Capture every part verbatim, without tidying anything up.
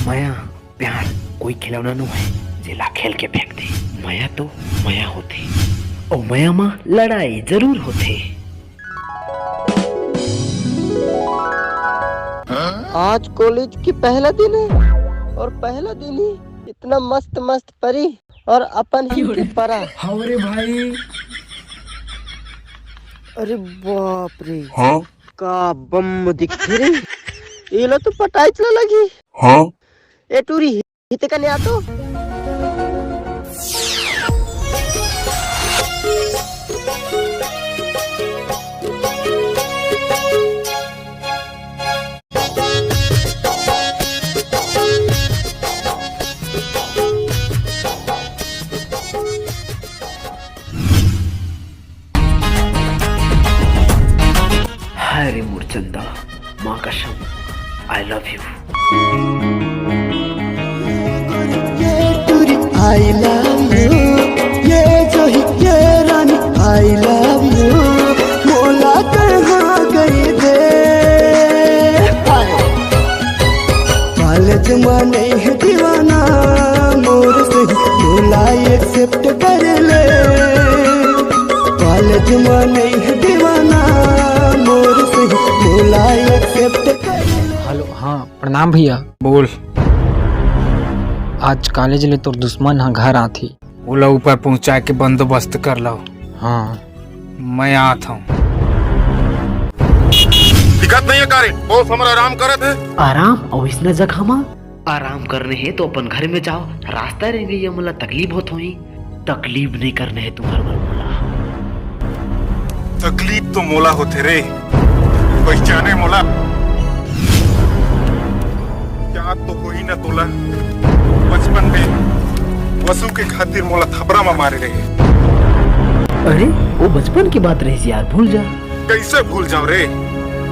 मया, प्यार कोई खिलौना नो है जेला खेल के फेंक दे। मया तो मया होथे, अउ मया म लड़ाई जरूर होथे। आज कॉलेज के पहला दिन है और पहला दिन ही इतना मस्त मस्त परी और अपन ही के परा। हाँ रे भाई। अरे बाप रे। हाँ? का बम दिखथे रे। एला तो पटाई चला लगी। हाँ? ए टूरी, हिते कने आ तो। हाय रे मोर चंदा, माँ कसम, I love you। I love you, ये जही, ये रानी, I love you। मोला कहाँ गई दे? हाय। कॉलेज में नहीं है दीवाना मोर से, मोला accept कर ले। कॉलेज में नहीं है दीवाना मोर से, मोला accept कर ले। हेलो, हाँ, प्रणाम भैया। बोल। आज कॉलेज ले तोर दुश्मन ह घर आथे। ओला ऊपर पहुंचा के बंदोबस्त कर लो। हाँ। मैं आत हूँ। दिखत नहीं है का रे? बॉस हमर आराम करत है। आराम? अउ इसना जगह मा आराम करने है तो अपन घर में जाओ। रास्ता रेंगइया मन ला तकलीफ होत होही। तकलीफ नहीं करने है तुम्हार बर मोला। तकलीफ तो मोला होथे रे, पहचाने मोला। याद तो होही ना तोला, बचपन में वसु के खातिर मोला थपरा में मारे रहे। अरे, वो बचपन की बात रही यार, भूल जा। कैसे भूल जाओ रे?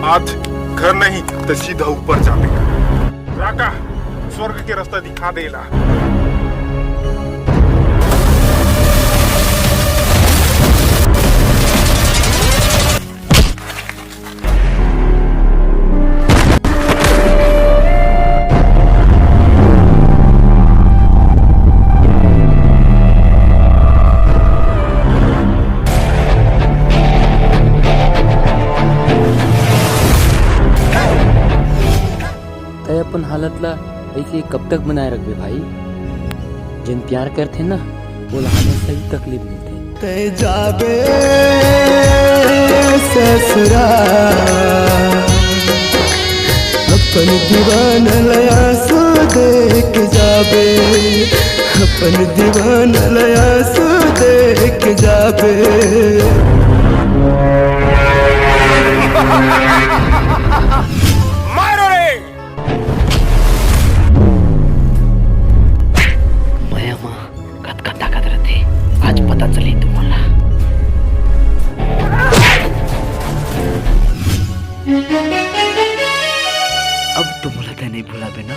आज घर नहीं तो सीधा ऊपर जावे। राका, स्वर्ग के रास्ता दिखा देला। तय अपन हालत ला ऐसे कब तक बनाए रखबे भाई? जेन प्यार करथे ना, ओला हमेशा ही तकलीफ मिलथे। तय जाबे ससुरा, अपन दीवाना ला आंसू देख जाबे, अपन दीवाना ला आंसू देख जाबे। मारो रे! मया मा कतका ताकत रथे, आज पता चली तुमन ला। अब तो मोला तय नहीं भुलाबे ना?